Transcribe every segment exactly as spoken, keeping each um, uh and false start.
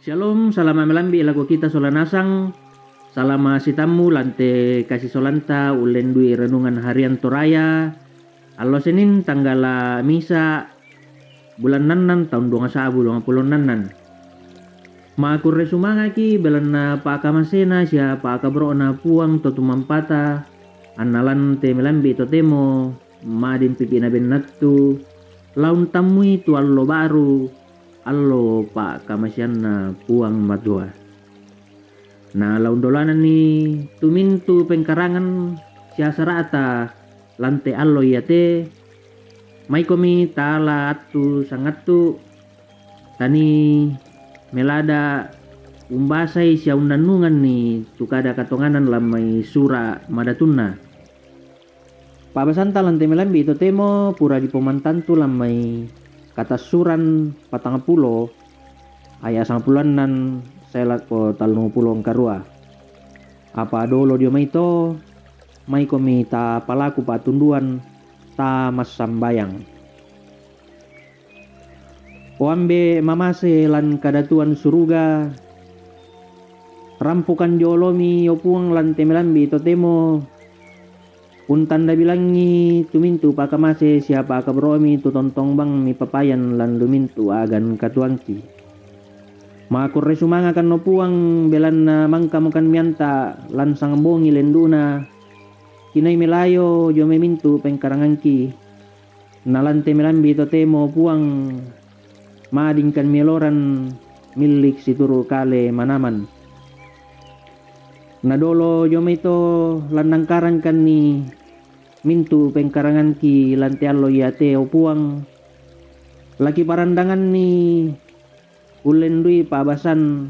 Shalom, salama' malambi' lako kita sola nasang. Salama' sitammu lan te kasisolanta ullendui renungan harian Toraya. Allo Senin tanggala' misa', bulan annan, taun duang sa'bu duang pulo annan. Makurre sumanga'ki' belanna pa'kamasena sia pa'kaboro'na Puang to tumampata, anna lan te malambi' totemo ma'din pipi'na bennattu, la untammui tu allo ba'ru, allo pa'kamaseanna Puang Matua. Na la undolananni tu mintu' pengkarangan sia sara'ta lan te allo iate, maikomi taala attu sangattu, tanii melada' umbasai sia unnannunganni tu kada katonganan lan mai sura' madatunna. Pa'basanta lan te malambi' totemo pura dipomantantu lan mai Katassuran patangpulo aya' sangpulo annan sae lako tallungpulo karua. Apa dolo dio mai to, maikomi tapalaku pa'tunduan, tamassambayang. O Ambe' mamase lan kadatuan suruga, rampokan dio olomi, o Puang, lan te malambi' totemo, untanda bilangi tu mintu' pa'kamase sia pa'kaboro'mi tu tontong bang mipapayan lan lu mintu' a'gan katuoangki. Makurre sumanga'kan, o Puang, belanna mangkamokan mianta' lan sangbongi lendu'na, kinai melayo dio mai mintu' pengkarangangki. Na lan te malambi' totemo, Puang, ma'dinkan mieloran millik situru' kale manaman. Na dolo dio mai to lan nangkarangkanni mintu' pengkarangangki lan te allo iate, o Puang, la kiparandanganni ullendui pa'basan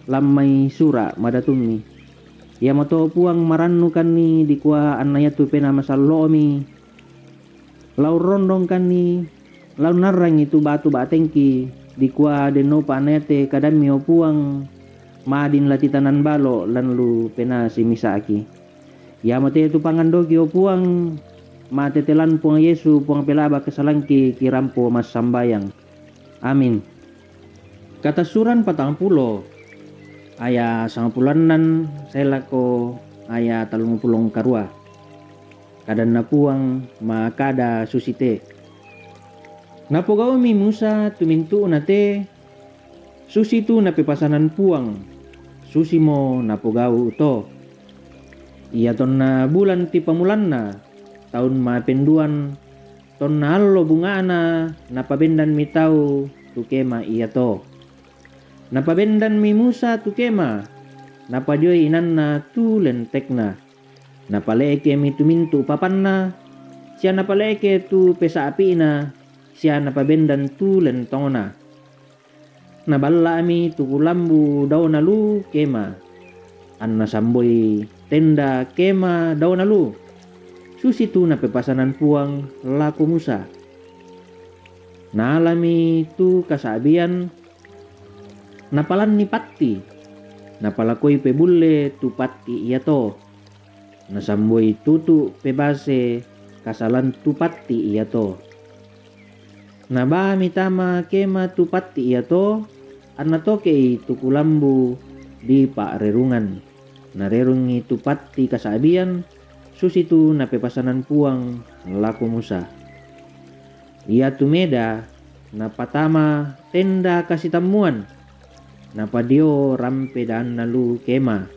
lan mai sura' madatummi. Iamoto, Puang, marannukanni dikua anna iatu Penaa Masallo'mi, la urrondongkanni, la unnarrangi tu batu ba'tengki, dikua dennopa anna iate kadammi, o Puang, ma'din la titanan balo' lan lu penaa simisa'ki. Iamote tu pangandoki, o Puang, matetelan Puang Yesu, Puang pelaba' kasalangki, kirampo massambayang. Amin. Katassuran patangpulo aya' sangpulo annan sae lako aya' tallungpulo karua. Kadanna Puang ma'kada susite, Napogau'mi Musa tu mintu'na te, susitu napepasanan Puang, susimo napogau' to. Ia tonna bulan tipamulanna, taun ma'penduan, tonna allo bunga'na, napabendanmi tau tu kema iato. Napabendanmi Musa tu kema, napadioi inanna tu lentekna. Napale'kemi tu mintu' papanna, sia napale'ke tu pesa'pi'na, sia napabendan tu lentongna. Naballa'mi tu kulambu daona lu kema, anna samboi tenda kema daona lu, susitu napepasanan Puang lako Musa. Naalami tu kasa'bian, napalanni patti, napalakoi pebulle tu patti iato. Nasamboi tutu' pebase kasalan tu patti iato. Nabaami tama kema tu patti iato, anna toke'i tu kulambu dipa'rerungan. Narerungi tu patti kasa'bian, susitu napepasanan Puang lako Musa. Iatu meda napatama tenda kasitammuan, napadio rampe daanna lu kema,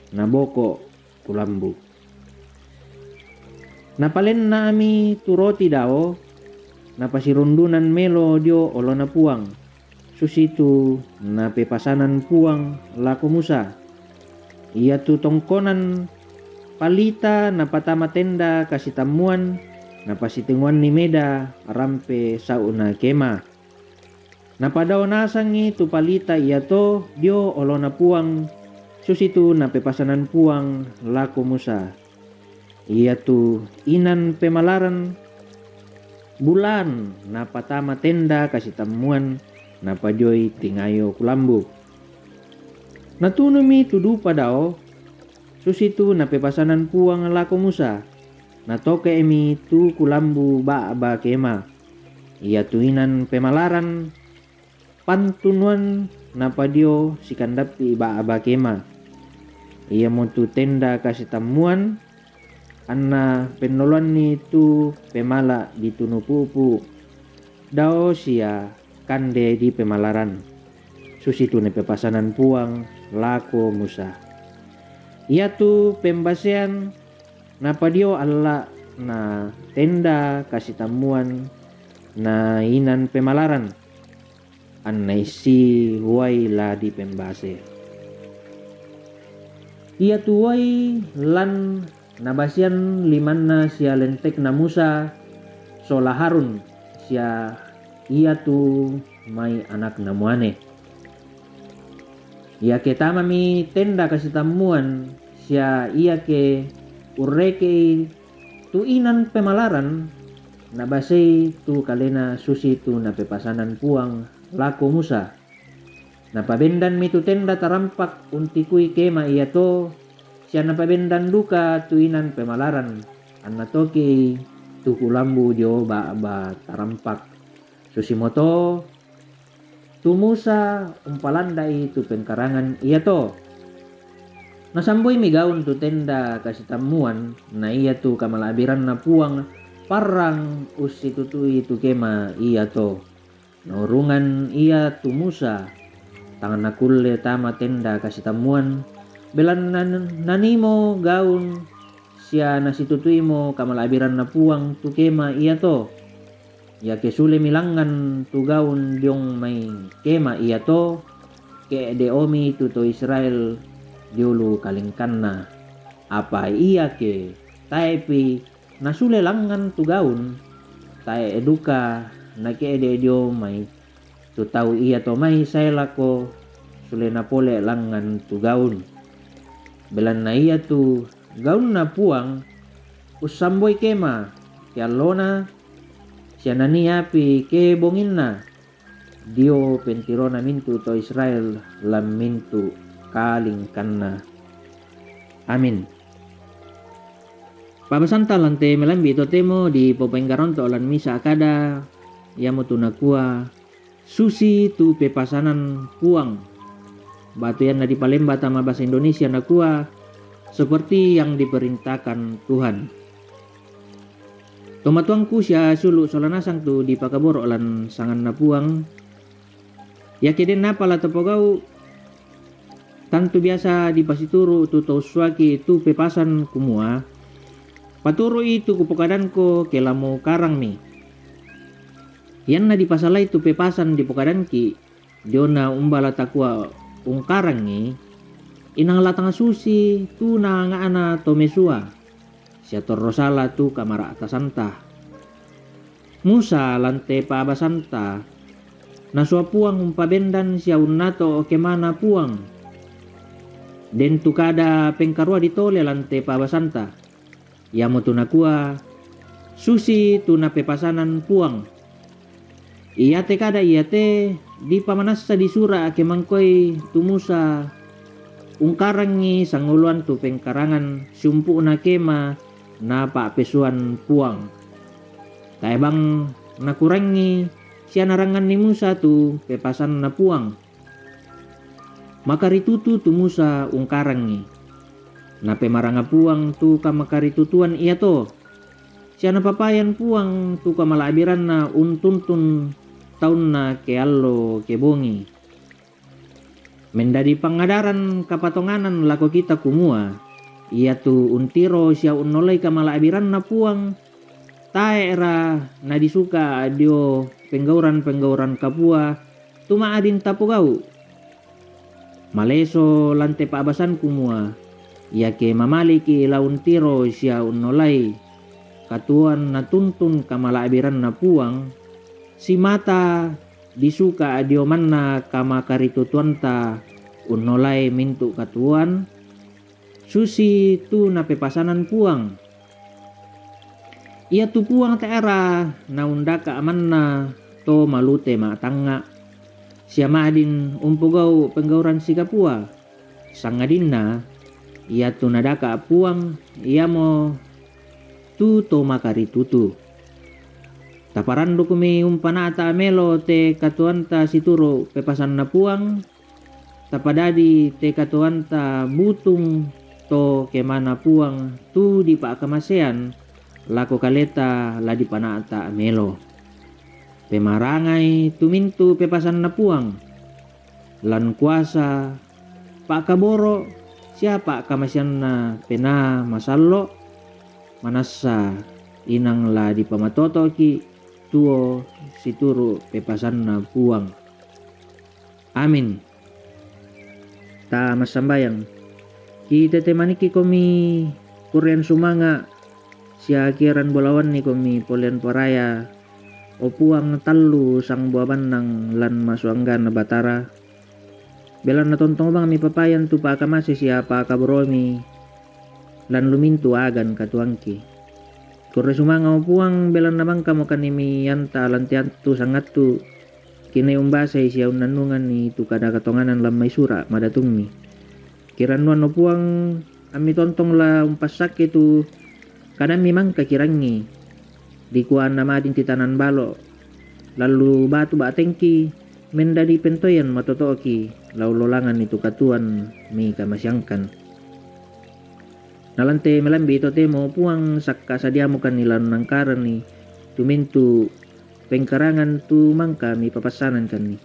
naboko' kulambu. Napalenna'mi tu roti dao, napasirundunan melo dio olona Puang, susitu napepasanan Puang lako Musa. Iatu tongkonan palita napatama tenda kasitammuan, napasitenguanni meda rampe sau'na kema. Napadao nasangi tu palita iato dio olona Puang, susitu napepasanan Puang lako Musa. Iatu inan pemalaran bulaan napatama tenda kasitammuan, napadioi tingayo kulambu. Natunumi tu dupa dao, susitu napepasanan Puang lako Musa, natoke'mi tu kulambu ba'ba kema. Iatu inan pemalaran pantunuan napadio sikandappi ba'ba kema, iamotu tenda kasitammuan, anna pennoloanni tu pemala ditunu pu'pu, dao sia kande di pemalaran, susitu napepasanan Puang lako Musa. Iatu pembasean napadio alla na tenda kasitammuan na inan pemalaran, anna issi uai la dipembase. Iatu uai lan nabasean limanna sia lentekna Musa sola Harun sia iatu mai anakna muane. Iake tamami tenda kasitammuan sia iake urrekei tu inan pemalaran, nabasei tu kalena susitu napepasanan Puang lako Musa. Napabendanmi tu tenda tarampak untikui kema iato, sia napabendan duka tu inan pemalaran, anna tokei tu kulambu dio ba'ba tarampak. Susimoto tu Musa umpalandai tu pengkarangan iato. Nasamboimi gaun tu tenda kasitammuan, na iatu kamala'biranna Puang parrang ussitutui tu kema iato. Naurungan ia tu Musa, tang nakulle tama tenda kasitammuan, belanna nanimo gaun sia nasitutuimo kamala'biranna Puang tu kema iato. Iake sulemi langngan tu gaun diong mai kema iato, ke'de' omi tu to Israel diulu kalingkanna. Apa iake tae'pi nasule langngan tu gaun, tae' duka nake'de' dio mai tu tau iato mai sae lako sulena pole langngan tu gaun. Belanna iatu gaunna Puang ussamboi kema ke allona, sia naniapi ke bonginna dio pentirona mintu' to Israel lan mintu' kalingkanna. Amin. Pa'basanta lan te melambi' totemo dipopenggaronto' lan misa' kada, iamotu nakua, susi tu pepasanan Puang. Ba'tu ianna dipalemba tama bahasa Indonesia nakua, seperti yang diperintahkan Tuhan. Tomatuangku sia siulu' sola nasang tu dipakaboro' lan sanganna Puang, iake den apa la tapogau', tantu biasa dipasituru' tu tau suaki tu pepasan kumua, paturu'i tu kupokadanko ke la mukarangmi. Ianna dipasalai tu pepasan dipokadanki', diona umba la takua ungkarangi, inang la tang susi tu naanga'na to mesua, sia torro sala tu kamara'tasanta. Musa lan te pa'basanta, nasua Puang umpabendan sia unnato' kemana Puang. Den tu kada pengkarua ditole lan te pa'basanta. Iamotu nakua, susi tu napepasanan Puang. Iate kada iate dipamanassa di sura' ke mangkoi tu Musa ungkarangi sangoloan tu pengkarangan siumpu'na kema napa'pesuan Puang. Tae' bang nakurangi sia naranganni Musa tu pepasanna Puang. Makaritutu tu Musa ungkarangi. Napemaranga Puang tu kamakaritutuan iato, sia napapayan Puang tu kamala'biranna untuntun taunna ke allo ke bongi. Mendadi pangadaran kapatonganan lako kita kumua, iatu untiro sia unnolai kamala'biranna Puang, tae'ra nadisuka dio penggauran-penggauran kapua tu ma'adin tapogau'. Maleso lan te pa'basan kumua, iake mamaliki la untiro sia unnolai katuoan natuntun kamala'biranna Puang, simata disuka dio manna kamakaritutuanta unnolai mintu' katuoan, susi tu napepasanan Puang. Iatu Puang te'ra naundaka' manna to malute ma'tangnga', sia ma'din umpogau' penggauran sikapua, sangadinna iatu nadaka' Puang iamo tu to makaritutu. Taparanduk mi umpana'ta melo te katuoanta situru' pepasanna Puang, tapadadi te katuoanta butung to kemana Puang tu dipa'kamasean lako kaleta la dipana'ta melo. Pemarangai tu mintu' pepasanna Puang, lan kuasa, pa'kaboro', sia pa'kamaseanna Penaa Masallo', manassa inang la dipamatoto'ki' tuo situru' pepasanna Puang. Amin. Ta massambayang. Kitete manikkikomi kurrean sumanga', sia kieran bolawannikomi polean paraya, o Puang, tallu sangbua bannang lan masuanggana Batara, belanna tontong bang mipapayan tu pa'kamase sia pa'kaboro'mi lan lumintu' agan katuoangki. Kurre sumanga', o Puang, belanna mangkamokanni mianta lan te attu sangattu, kinai umbasai sia unnannunganni tu kada katonganan lan mai sura' madatummi. Kirannuan, o Puang, ammi tontong la umpassakke tu kadammi mangka kirangi, dikua anna madin titanan balo', lallu batu ba'tengki, mendadi pentoian matoto'ki, la ullolanganni tu katuoan mikamaseangkan. Na lan te melambi' totemo, Puang, sakka' sadiamokanni la unnangkaranni tu mintu' pengkarangan tu mangka mipapassanangkanni.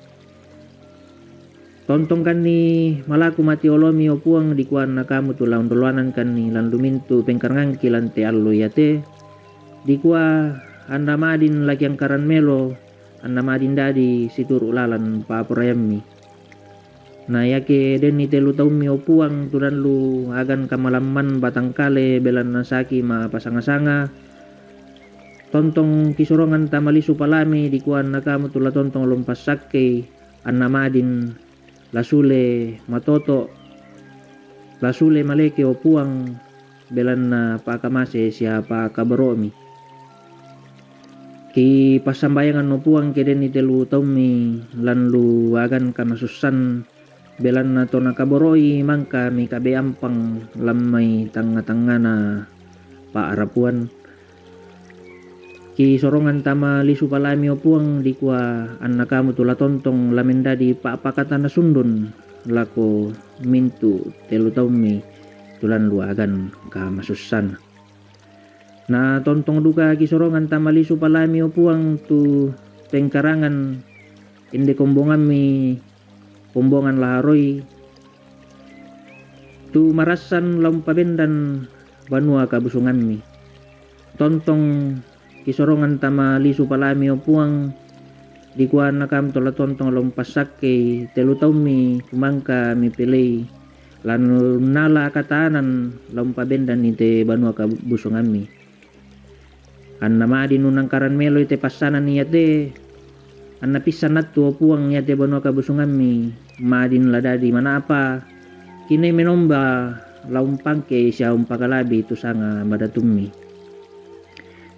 Tontongkanni malaku mati olomi, o Puang, dikua anna kamu tu la undollonankanni lan lumintu' pengkarangangki lan te allo iate, dikua anna madin la kiangkaran melo, anna madin dadi situru' lalan pa'poraiammi. Na iake denni tellu taummi, o Puang, tu lallu agan kamalamman batang kale belanna saki ma'pasanga-sanga, tontong kisorongan tama lisu pala'mi, dikua anna kamu tu la tontong la umpassakkei, anna madin la sule matoto', la sule maleke, o Puang, belanna pa'kamase sia pa'kaboro'mi. Kipassambayangan, o Puang, ke denni tellu taummi lallu agan kamasussan, belanna to nakaboro'i mangka mikabe ampang lan mai tangnga-tangngana pa'rapuan. Kisorongan tama lisu pala'mi, o Puang, dikua anna kamu tu la tontong la mendadi pa'pakatana sundun lako mintu' tellu taummi tu lallu agan kamasussan. Na tontong duka kisorongan tama lisu pala'mi, o Puang, tu pengkarangan inde kombongammi kombongan laharoi, tu marassan la umpabendan banua kabusungammi. Tontong kisorongan tama lisu pala'mi, o Puang, dikua anna kamu tu la tontong la umpassakkei tellu taummi tu mangka mipelei, lan unnala kataanan la umpabendanni te banua kabusungammi. Anna madin unnangkaran meloi te passanan iate, anna pissan attu, o Puang, iate banua kabusungammi, madin la dadi mana'pa, kinai menomba la umpangkei sia umpakalabi tu sanga madatummi.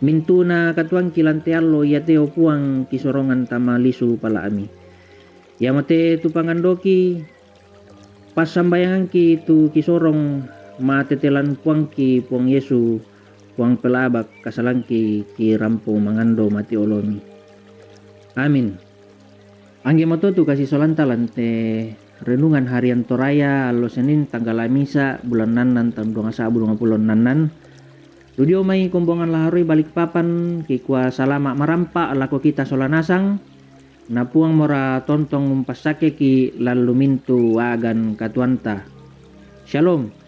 Mintu'na katuoangki lan te allo iate, o Puang, kisorongan tama lisu pala'mi. Iamote tu pangandoki, passambayangangki tu kisorong mate te lan Puangki, Puang Yesu, Puang pela'bak kasalangki, kirampo mangando mati olomi. Amin. Angge moto tu kasisolanta lan te renungan harian Toraya, allo Senin, tanggal misa, bulan annan, taun duang sa'bu duang pulo annan. Lu dio mai kombongan laharoi Balikpapan, kikua salama' marampa' lako kita sola nasang, na Puang mora tontong umpassakkeki' lallu mintu' agan katuoanta. Shalom.